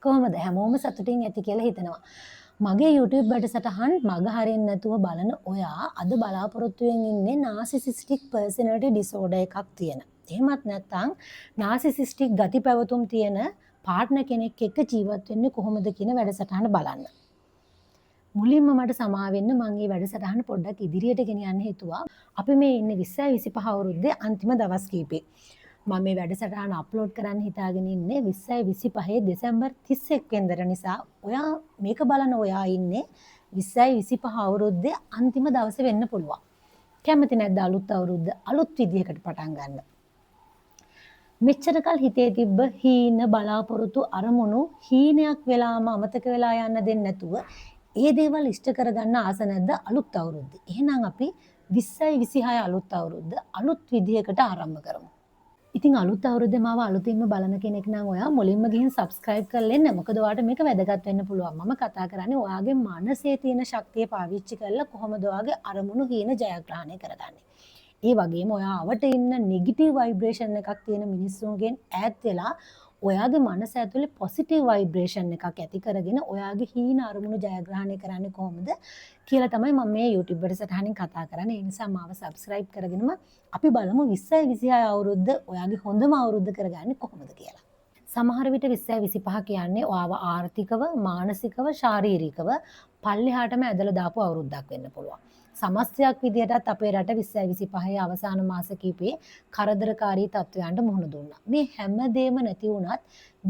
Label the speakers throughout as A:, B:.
A: කොහොමද, හැමෝම සතුටින් ඇති කියලා හිතනවා. මගේ YouTube වැඩසටහන් මග හරින්න නැතුව බලන ඔයා අද බලාපොරොත්තුවෙන් ඉන්නේ නාසිසිස්ටික් පර්සනැලිටි ඩිසෝඩර් එකක් තියෙන, එහෙමත් නැත්නම් නාසිසිස්ටික් ගති පැවතුම් තියෙන පාර්ට්නර් කෙනෙක් එක්ක ජීවත් වෙන්නේ කොහොමද කියන වැඩසටහන බලන්න. මුලින්ම මට සමා වෙන්න, මං මේ වැඩසටහන පොඩ්ඩක් ඉදිරියට ගෙනියන්න හිතුවා. අපි මේ ඉන්නේ 2025 අවුරුද්දේ අන්තිම දවස් කීපේ. මම මේ වැඩසටහන අප්ලෝඩ් කරන්න හිතාගෙන ඉන්නේ 2025 දෙසැම්බර් 31 වෙනිදාට නිසා ඔයා මේක බලන ඔයා ඉන්නේ 2025 අවුරුද්දේ අන්තිම දවසේ වෙන්න පුළුවන්. කැමති නැද්ද අලුත් අවුරුද්ද අලුත් විදිහකට පටන් ගන්න? මෙච්චර කල් හිතේ තිබ්බ හීන, බලාපොරොත්තු, අරමුණු හීනයක් වෙලාම අමතක වෙලා යන්න දෙන්නේ නැතුව ඒ දේවල් ඉෂ්ට කරගන්න ආස නැද්ද අලුත් අවුරුද්දේ? එහෙනම් අපි 2026 අලුත් අවුරුද්ද අලුත් විදිහකට ආරම්භ කරමු. ඉතින් අලුත් අවුරුද්දේ මාව අලුතින්ම බලන කෙනෙක් නම් ඔයා මුලින්ම ගිහින් සබ්ස්ක්‍රයිබ් කරලා එන්න. මොකද ඔයාට මේක වැදගත් වෙන්න පුළුවන්. මම කතා කරන්නේ ඔයාගේ මනසේ තියෙන ශක්තිය පාවිච්චි කරලා කොහොමද ඔයාගේ අරමුණු හීන ජයග්‍රහණය කරගන්නේ. ඒ වගේම ඔයා අවට ඉන්න නෙගටිව් වයිබ්‍රේෂන් එකක් තියෙන මිනිස්සුන්ගෙන් ඈත් වෙලා ඔයාගේ මනස ඇතුලේ පොසිටිව් වයිබ්‍රේෂන් එකක් ඇති කරගෙන ඔයාගේ හීන අරමුණු ජයග්‍රහණය කරන්නේ කොහොමද කියලා තමයි මම මේ YouTube වැඩසටහනින් කතා කරන්නේ. ඒ නිසා මාව සබ්ස්ක්‍රයිබ් කරගෙනම අපි බලමු 2026 අවුරුද්ද ඔයාගේ හොඳම අවුරුද්ද කරගන්නේ කොහොමද කියලා. සමහර විට 2025 කියන්නේ ඔයාව ආර්ථිකව, මානසිකව, ශාරීරිකව පල්ලෙහාටම ඇදලා දාපු අවුරුද්දක් වෙන්න පුළුවන්. සමස්තයක් විදියටත් අපේ රට 2025 අවසාන මාස කිහිපයේ කරදරකාරී තත්ත්වයන්ට මුහුණ දුන්නා. මේ හැම දෙයක්ම නැති වුණත්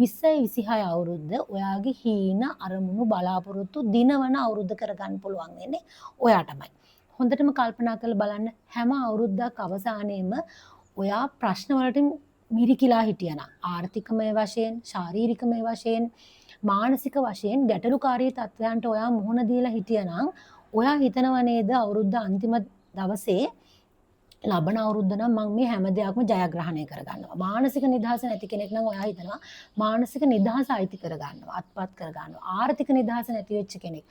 A: 2026 අවුරුද්ද ඔයාගේ හීන අරමුණු බලාපොරොත්තු දිනවන අවුරුද්ද කරගන්න පුළුවන් වෙන්නේ ඔයාටමයි. හොඳටම කල්පනා කරලා බලන්න, හැම අවුරුද්දක් අවසානයේම ඔයා ප්‍රශ්න වලට මිරිකිලා හිටියනම්, ආර්ථිකමය වශයෙන්, ශාරීරිකමය වශයෙන්, මානසික වශයෙන් ගැටලුකාරී තත්ත්වයන්ට ඔයා මුහුණ දීලා හිටියනම්, ඔයා හිතනව නේද අවුරුද්ද අන්තිම දවසේ ලබන අවුරුද්ද නම් මං මේ හැම දෙයක්ම ජයග්‍රහණය කරගන්නවා. මානසික නිදහස නැති කෙනෙක් නම් ඔයා හිතනවා මානසික නිදහස අයිති කරගන්නවා, අත්පත් කරගන්නවා. ආර්ථික නිදහස නැති වෙච්ච කෙනෙක්,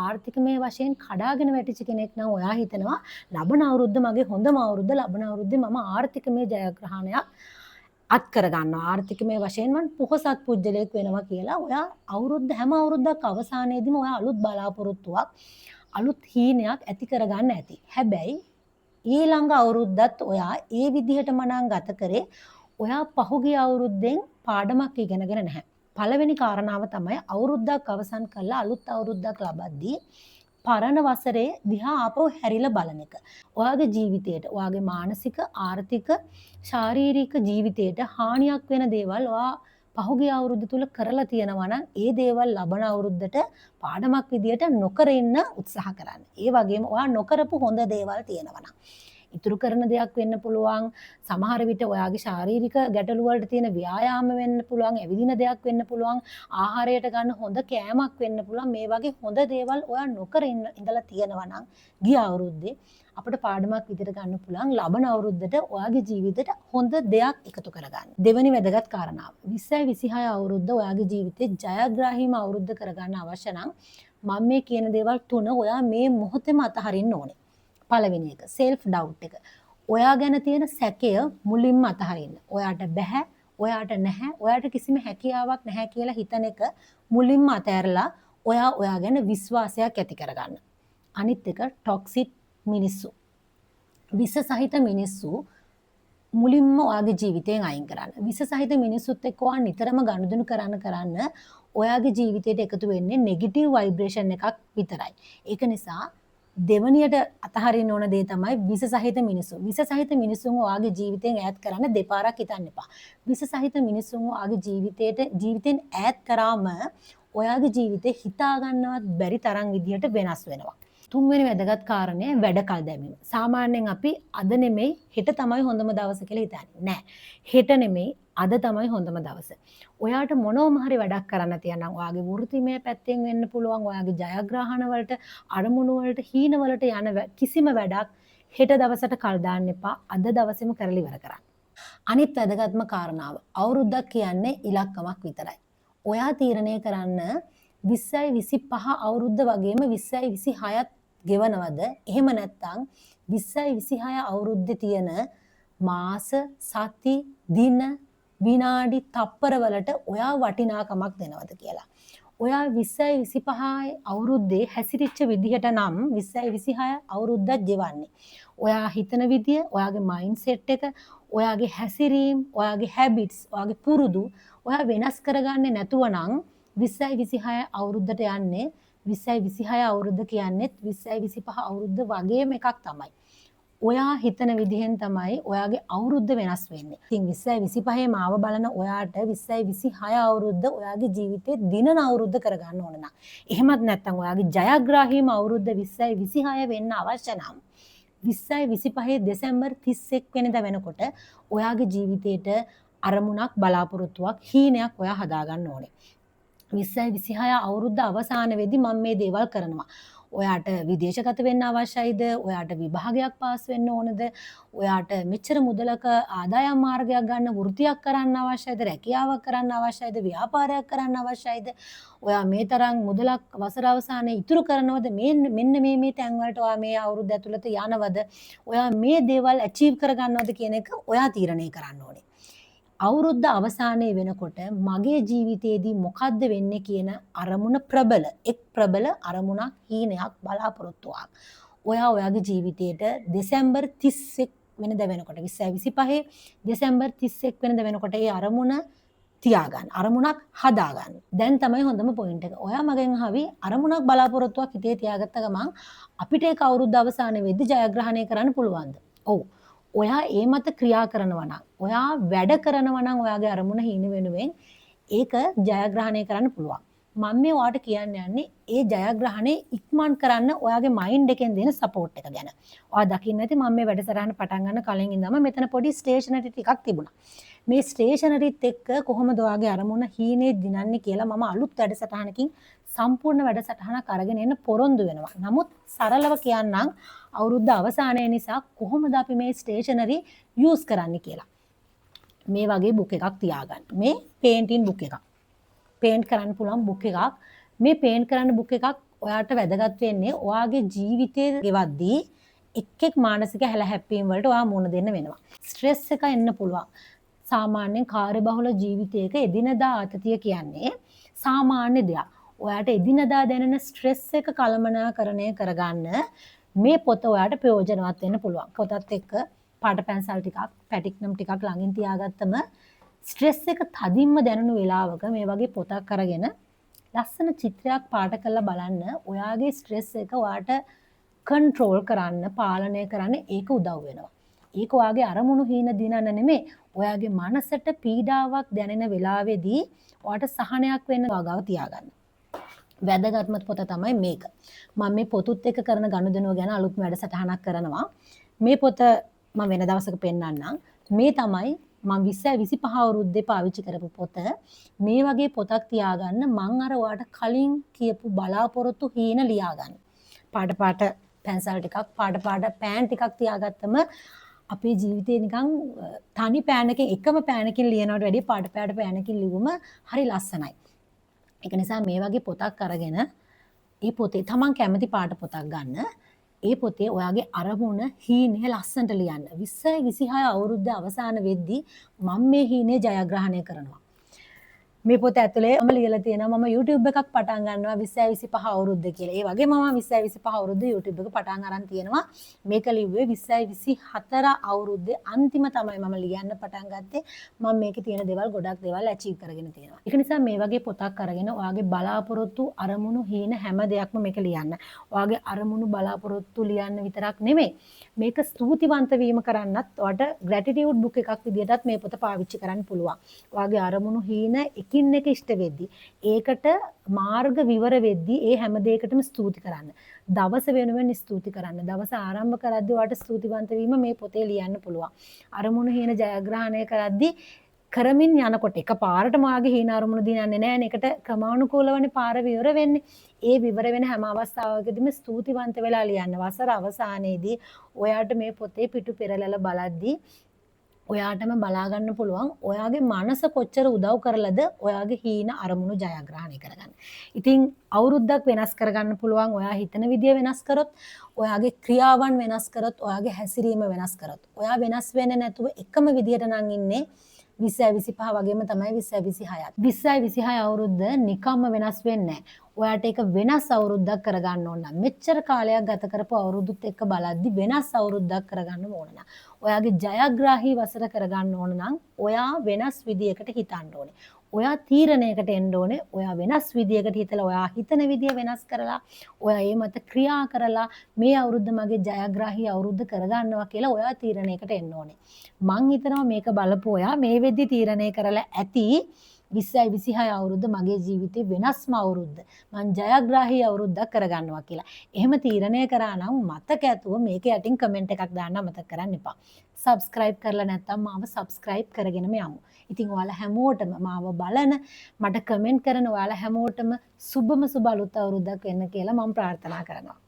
A: ආර්ථිකමය වශයෙන් කඩාගෙන වැටිච්ච කෙනෙක් නම් ඔයා හිතනවා ලබන අවුරුද්ද මගේ හොඳම අවුරුද්ද, ලබන අවුරුද්දේ මම ආර්ථිකමය ජයග්‍රහණයක් අත් කරගන්නවා, ආර්ථිකමය වශයෙන් මං පොහොසත් පුද්ගලයෙක් වෙනවා කියලා. ඔයා අවුරුද්ද හැම අවුරුද්දක් අවසානයේදීම ඔයා අලුත් බලාපොරොත්තුවක්, අලුත් හීනයක් ඇති කරගන්න ඇති. හැබැයි ඊළඟ අවුරුද්දත් ඔයා ඒ විදිහටම නම් ගත කරේ ඔයා පහුගිය අවුරුද්දෙන් පාඩමක් ඉගෙනගෙන නැහැ. පළවෙනි කාරණාව තමයි අවුරුද්දක් අවසන් කරලා අලුත් අවුරුද්දක් ලබද්දී පරණ වසරේ දිහා ආපහු හැරිලා බලන එක. ඔයාගේ ජීවිතයට, ඔයාගේ මානසික, ආර්ථික, ශාරීරික ජීවිතයට හානියක් වෙන දේවල් ඔයා පහුගිය අවුරුද්ද තුල කරලා තියෙනවා නම් ඒ දේවල් ලබන අවුරුද්දට පාඩමක් විදියට නොකර ඉන්න උත්සාහ කරන්න. ඒ වගේම ඔයා නොකරපු හොඳ දේවල් තියෙනවා නම් ඉතුරු කරන දෙයක් වෙන්න පුළුවන්. සමහර විට ඔයාගේ ශාරීරික ගැටලු වලට තියෙන ව්‍යායාම වෙන්න පුළුවන්, ඇවිදින දෙයක් වෙන්න පුළුවන්, ආහාරයට ගන්න හොඳ කෑමක් වෙන්න පුළුවන්. මේ වගේ හොඳ දේවල් ඔයා නොකර ඉඳලා තියෙනවා නම් ගිය අවුරුද්දේ අපිට පාඩමක් විදිහට ගන්න පුළුවන් ලබන අවුරුද්දට ඔයාගේ ජීවිතේට හොඳ දෙයක් එකතු කරගන්න. දෙවැනි වැදගත් කාරණාව, 2026 අවුරුද්ද ඔයාගේ ජීවිතේ ජයග්‍රාහීම අවුරුද්ද කරගන්න අවශ්‍ය නම් මම මේ කියන දේවල් තුන ඔයා මේ මොහොතේම අතහරින්න ඕනේ. පළවෙනි එක සෙල්ෆ් ඩවුට් එක. ඔයා ගැන තියෙන සැකය මුලින්ම අතහරින්න. ඔයාට බැහැ, ඔයාට නැහැ, ඔයාට කිසිම හැකියාවක් නැහැ කියලා හිතන එක මුලින්ම අතහැරලා ඔයා ඔයා ගැන විශ්වාසයක් ඇති කරගන්න. අනිත් එක ටොක්සික් මිනිස්සු. විස සහිත මිනිස්සු මුලින්ම ඔයාගේ ජීවිතයෙන් අයින් කරන්න. විස සහිත මිනිස්සුත් එක්ක ඔයා නිතරම ගනුදෙනු කරන්න කරන්න ඔයාගේ ජීවිතයට එකතු වෙන්නේ නෙගටිව් වයිබ්‍රේෂන් එකක් විතරයි. ඒක නිසා දෙවනියට අතහරින්න ඕන දේ තමයි විස සහිත මිනිස්සු. විස සහිත මිනිස්සුන් ඔයාගේ ජීවිතයෙන් ඈත් කරන්න දෙපාරක් හිතන්න එපා. විස සහිත මිනිස්සුන් ඔයාගේ ජීවිතෙන් ඈත් කරාම ඔයාගේ ජීවිතේ හිතා ගන්නවත් බැරි තරම් විදියට වෙනස් වෙනවා. තුන්වෙනි වැදගත් කාරණය වැඩකල් දැමීම. සාමාන්‍යයෙන් අපි අද නෙමෙයි හෙට තමයි හොඳම දවස කියලා හිතන්නේ. නෑ. හෙට නෙමෙයි අද තමයි හොඳම දවස. ඔයාට මොනවම හරි වැඩක් කරන්න තියෙනවා නම් ඔයාගේ වෘත්තිමය පැත්තෙන් වෙන්න පුළුවන්, ඔයාගේ ජයග්‍රහණ වලට, අරමුණු වලට, හීන වලට යන කිසිම වැඩක් හෙට දවසට කල් දාන්න එපා. අද දවසේම කරලා ඉවර කරන්න. අනිත් වැදගත්ම කාරණාව, අවුරුද්දක් කියන්නේ ඉලක්කමක් විතරයි. ඔයා තීරණය කරන්න 2025 අවුරුද්ද වගේම 2026ත් ගෙවනවද? එහෙම නැත්නම් 2026 අවුරුද්දේ තියෙන මාස, සති, දින විනාඩි තප්පරවලට ඔයා වටිනාකමක් දෙනවද කියලා. ඔයා 2025 අවුරුද්දේ හැසිරිච්ච විදිහට නම් 2026 අවුරුද්දක් ගෙවන්නේ. ඔයා හිතන විදිය, ඔයාගේ මයින්ඩ් සෙට් එක, ඔයාගේ හැසිරීම්, ඔයාගේ හැබිට්ස්, ඔයාගේ පුරුදු ඔයා වෙනස් කරගන්නේ නැතුව නම් 2026 අවුරුද්දට යන්නේ. 2026 අවුරුද්ද කියන්නේත් 2025 අවුරුද්ද වගේම එකක් තමයි. ඔයා හිතන විදිහෙන් තමයි ඔයාගේ අවුරුද්ද වෙනස් වෙන්නේ. ඉතින් 2025 මාව බලන ඔයාට 2026 අවුරුද්ද ඔයාගේ ජීවිතේ දිනන අවුරුද්ද කරගන්න ඕන නම්, එහෙමත් නැත්නම් ඔයාගේ ජයග්‍රාහීම අවුරුද්ද 2026 වෙන්න අවශ්‍ය නම් 2025 දෙසැම්බර් 31 වෙනිදා වෙනකොට ඔයාගේ ජීවිතේට අරමුණක්, බලාපොරොත්තුවක්, හීනයක් ඔයා හදාගන්න ඕනේ. 2026 අවුරුද්ද අවසාන වෙද්දි මම මේ දේවල් කරනවා. ඔයාට විදේශගත වෙන්න අවශ්‍යයිද? ඔයාට විභාගයක් පාස් වෙන්න ඕනද? ඔයාට මෙච්චර මුදලක ආදායම් මාර්ගයක් ගන්න වෘත්තියක් කරන්න අවශ්‍යයිද? රැකියාවක් කරන්න අවශ්‍යයිද? ව්‍යාපාරයක් කරන්න අවශ්‍යයිද? ඔයා මේ තරම් මුදලක් වසර අවසානයේ ඉතුරු කරනවද? මෙන්න මේ මේ තැන් වලට ඔයා මේ අවුරුද්ද ඇතුළත යනවද? ඔයා මේ දේවල් ඇචීව් කරගන්නවද කියන එක ඔයා තීරණය කරන්න ඕනේ. අවුරුද්ද අවසානයේ වෙනකොට මගේ ජීවිතයේදී මොකද්ද වෙන්නේ කියන අරමුණ ප්‍රබල, එක් ප්‍රබල අරමුණක්, හීනයක්, බලාපොරොත්තුවක්. ඔයා ඔයාගේ ජීවිතේට දෙසැම්බර් 31 වෙනිදා වෙනකොට, 2025 දෙසැම්බර් 31 වෙනිදා වෙනකොට ඒ අරමුණ තියාගන්න, අරමුණක් හදාගන්න. දැන් තමයි හොඳම පොයින්ට් එක. ඔයා මගෙන් අහවි අරමුණක් බලාපොරොත්තුවක් හිතේ තියාගත්ත ගමන් අපිට ඒක අවුරුද්ද අවසානයේ වෙද්දි ජයග්‍රහණය කරන්න පුළුවන්ද? ඔව්. ඔයා ඒ මත ක්‍රියා කරනවා නම්, ඔයා වැඩ කරනවා නම් ඔයාගේ අරමුණ හීන වෙනුවෙන් ඒක ජයග්‍රහණය කරන්න පුළුවන්. මම මේ ඔයාට කියන්න යන්නේ ඒ ජයග්‍රහණය ඉක්මන් කරන්න ඔයාගේ මයින්ඩ් එකෙන් දෙන සපෝට් එක ගැන. ඔයා දකින්න ඇති මම මේ වැඩසටහන පටන් ගන්න කලින් ඉඳන්ම මෙතන පොඩි ස්ටේෂනරි ටිකක් තිබුණා. මේ ස්ටේෂනරිත් එක්ක කොහොමද ඔයාගේ අරමුණ හීනේ දිනන්නේ කියලා මම අලුත් වැඩසටහනකින් සම්පූර්ණ වැඩසටහනක් අරගෙන එන්න පොරොන්දු වෙනවා. නමුත් සරලව කියන්නම් අවුරුද්ද අවසානය නිසා කොහොමද අපි මේ ස්ටේෂනරි යූස් කරන්නේ කියලා. මේ වගේ බුක් එකක් තියාගන්න. මේ පේන්ටින් බුක් එකක්. පේන්ට් කරන්න පුළුවන් බුක් එකක්. මේ පේන්ට් කරන්න බුක් එකක් ඔයාට වැදගත් වෙන්නේ ඔයාගේ ජීවිතේ ගෙවද්දී එක් එක් මානසික හැලහැප්පීම් වලට ඔයා මුහුණ දෙන්න වෙනවා. ස්ට්‍රෙස් එක එන්න පුළුවන්. සාමාන්‍යයෙන් කාර්යබහුල ජීවිතයක එදිනදා ආතතිය කියන්නේ සාමාන්‍ය දෙයක්. ඔයාට එදිනදා දැනෙන ස්ට්‍රෙස් එක කළමනාකරණය කරගන්න මේ පොත ඔයාට ප්‍රයෝජනවත් වෙන්න පුළුවන්. පොතත් එක්ක පාට පැන්සල් ටිකක්, පැටික්නම් ටිකක් ළඟින් තියාගත්තම ස්ට්‍රෙස් එක තදින්ම දැනුණු වෙලාවක මේ වගේ පොතක් අරගෙන ලස්සන චිත්‍රයක් පාට කරලා බලන්න ඔයාගේ ස්ට්‍රෙස් එක ඔයාට කන්ට්‍රෝල් කරන්න, පාලනය කරන්න ඒක උදව් වෙනවා. ඒක ඔයාගේ අරමුණු හීන දිනන්න නෙමෙයි, ඔයාගේ මනසට පීඩාවක් දැනෙන වෙලාවේදී ඔයාට සහනයක් වෙන්න වගාව තියාගන්න. වැදගත්ම පොත තමයි මේක. මම මේ පොතුත් එක්ක කරන ගනුදෙනුව ගැන අලුත්ම වැඩසටහනක් කරනවා. මේ පොත මම වෙන දවසක පෙන්වන්නම්. මේ තමයි මම 2025 අවුරුද්දේ පාවිච්චි කරපු පොත. මේ වගේ පොතක් තියාගන්න මං අර ඔයාට කලින් කියපු බලාපොරොත්තු හීන ලියාගන්න. පාට පාට පැන්සල් ටිකක්, පාට පාට පෑන් ටිකක් තියාගත්තම අපේ ජීවිතේ නිකන් තනි පෑනකින්, එකම පෑනකින් ලියනවට වැඩිය පාට පාට පෑනකින් ලිව්වම හරි ලස්සනයි. ඒක නිසා මේ වගේ පොතක් අරගෙන ඒ පොතේ තමන් කැමති පාට පොතක් ගන්න. ඒ පොතේ ඔයාගේ අරමුණ හීනය ලස්සනට ලියන්න. 2026 අවුරුද්ද අවසාන වෙද්දී මම මේ හීනය ජයග්‍රහණය කරනවා. මේ පොත ඇතුලේ මම ලියලා තියෙනවා මම YouTube එකක් පටන් ගන්නවා 2025 අවුරුද්ද කියලා. ඒ වගේම මම 2025 අවුරුද්ද YouTube එක පටන් අරන් තියෙනවා. මේක ලිව්වේ 2024 අවුරුද්දේ අන්තිම තමයි මම ලියන්න පටන් ගත්තේ. මම මේකේ තියෙන දේවල් ගොඩක් දේවල් ඇචීව් කරගෙන තියෙනවා. ඒක නිසා මේ වගේ පොතක් අරගෙන ඔයාගේ බලාපොරොත්තු අරමුණු හීන හැම දෙයක්ම මේක ලියන්න. ඔයාගේ අරමුණු බලාපොරොත්තු ලියන්න විතරක් නෙමෙයි. මේක ස්තුතිවන්ත වීම කරන්නත් ඔයාට ග්‍රැටිටියුඩ් බුක් එකක් විදියටත් මේ පොත පාවිච්චි කරන්න පුළුවන්. ඔයාගේ අරමුණු හීන එකින් එක ඉෂ්ට වෙද්දි, ඒකට මාර්ග විවර වෙද්දි ඒ හැම දෙයකටම ස්තුති කරන්න. දවස වෙනුවෙන් ස්තුති කරන්න. දවස ආරම්භ කරද්දි ඔයාට ස්තුතිවන්ත වීම මේ පොතේ ලියන්න පුළුවන්. අරමුණු හීන ජයග්‍රහණය කරද්දි කරමින් යනකොට එක පාරටම ඔයාගේ හීන අරමුණු දිනන්නේ නෑනේ. ඒකට ක්‍රමානුකූලවනේ පාර විවර වෙන්නේ. ඒ විවර වෙන හැම අවස්ථාවකදීම ස්තුතිවන්ත වෙලා ලියන්න. වසර අවසානයේදී ඔයාට මේ පොතේ පිටු පෙරලලා බලද්දී ඔයාටම බලාගන්න පුළුවන් ඔයාගේ මනස කොච්චර උදව් කරලද ඔයාගේ හීන අරමුණු ජයග්‍රහණය කරගන්න. ඉතින් අවුරුද්දක් වෙනස් කරගන්න පුළුවන් ඔයා හිතන විදිය වෙනස් කරොත්, ඔයාගේ ක්‍රියාවන් වෙනස් කරොත්, ඔයාගේ හැසිරීම වෙනස් කරොත්. ඔයා වෙනස් වෙන්නේ නැතුව එකම විදියට නම් ඉන්නේ 2025 වගේම තමයි 2026ත්. 2026 අවුරුද්ද නිකම්ම වෙනස් වෙන්නේ නැහැ. ඔයාට ඒක වෙනස් අවුරුද්දක් කරගන්න ඕන නම්, මෙච්චර කාලයක් ගත කරපු අවුරුද්දුත් එක්ක බලද්දි වෙනස් අවුරුද්දක් කරගන්න ඕන නම්, ඔයාගේ ජයග්‍රාහී වසර කරගන්න ඕන නම් ඔයා වෙනස් විදියකට හිතන්න ඕනේ. ඔයා තීරණයකට එන්න ඕනේ. ඔයා වෙනස් විදියකට හිතලා, ඔයා හිතන විදිය වෙනස් කරලා, ඔයා ඒ මත ක්‍රියා කරලා මේ අවුරුද්ද මගේ ජයග්‍රාහී අවුරුද්ද කරගන්නවා කියලා ඔයා තීරණයකට එන්න ඕනේ. මං හිතනවා මේක බලපු ඔයා මේ වෙද්දි තීරණය කරලා ඇති 2026 අවුරුද්ද මගේ ජීවිතේ වෙනස්ම අවුරුද්ද. මං ජයග්‍රාහී අවුරුද්දක් කරගන්නවා කියලා. එහෙම තීරණය කරා නම් මතක ඇතුව මේක යටින් කමෙන්ට් එකක් දාන්න අමතක කරන්න එපා. සබ්ස්ක්‍රයිබ් කරලා නැත්නම් මාව සබ්ස්ක්‍රයිබ් කරගෙනම යමු. ඉතින් ඔයාලා හැමෝටම, මාව බලන, මට කමෙන්ට් කරන ඔයාලා හැමෝටම සුබම සුබ අලුත් අවුරුද්දක් වෙන්න කියලා මම ප්‍රාර්ථනා කරනවා.